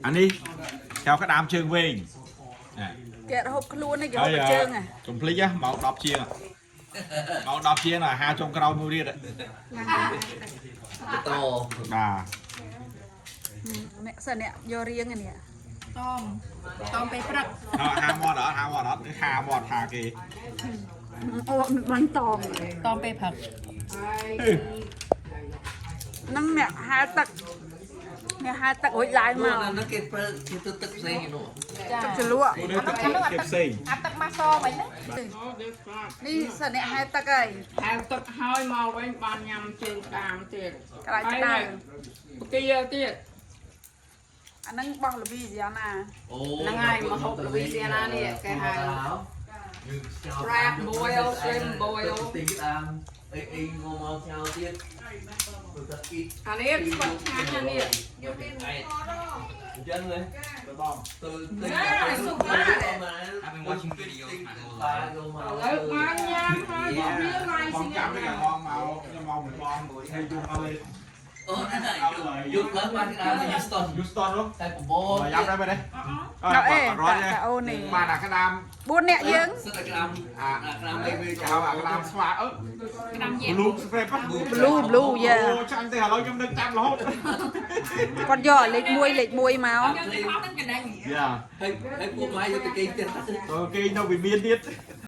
អានេះចៅក្តាមជើងវែងណា គេអត់ហូបខ្លួនទេគេហូបតែជើងហ៎ កុំភ្លេចម៉ោង10ជាងម៉ោង10ជាងអាហារចុងក្រោយមួយទៀត ត បាទ អ្នកសិនអ្នកយករៀងនេះ តមតមពេលព្រឹក អាហារមាត់អត់ហាមាត់អត់ហាមាត់ហាគេ អូបានតម តមពេលព្រឹក ហ្នឹងអ្នកហែលទឹកអ្នកហែលទឹករួចឡើងមក នោះគេប្រើគេទៅទឹកផ្សេងនោះ ចា ទឹកជ្រលក់ នេះទឹកគេផ្សេង អាទឹកម៉ាសមិញណា នេះសិនអ្នកហែលទឹកហើយ ហែលទឹកហើយមកវិញបានញ៉ាំជើងក្តាមទៀត ក្តៅក្តៅ ពគាទៀត អាហ្នឹងបោះលវីស៊ីយ៉ាណា អូ ហ្នឹងហើយមកហូបលវីស៊ីអាណានេះគេហៅ crab boil, shrimp boil. ទីក្តាមអីអីងមកឆៅទៀតទៅទឹកអ៊ី អានេះស្វិតឆ្ងាញ់អានេះ អញ្ចឹងហ៎ បង ទៅទៅ I've been watching videos my whole បា life. យកមក ឥឡូវបានញ៉ាំហើយមកវាឡៃ បង ស៊ី ចាំនេះបងមកខ្ញុំមកមួយបងហើយយំឲ្យ អូហ្នឹងហើយយកឡើងបានក្តាមយូស្តុន យូស្តុននោះ តែបបរ យ៉ាប់ដែរបែរទេ ដល់អេ រត់ តាអូននេះ បានអាក្តាម 4អ្នកយើង សិតតែក្តាម អា ក្តាម គេហៅអាក្តាមស្វាអឺ ក្តាមយែ blue strap blue blue យ៉ា អូចាំទេឥឡូវខ្ញុំនឹកចាំរហូត គាត់យកលេខ1លេខ1មក យកទៅខំនឹងកណ្ដឹង យ៉ា ហើយហើយពួកម៉ែយកទៅគេទៀត ទៅគេនៅវិមានទៀត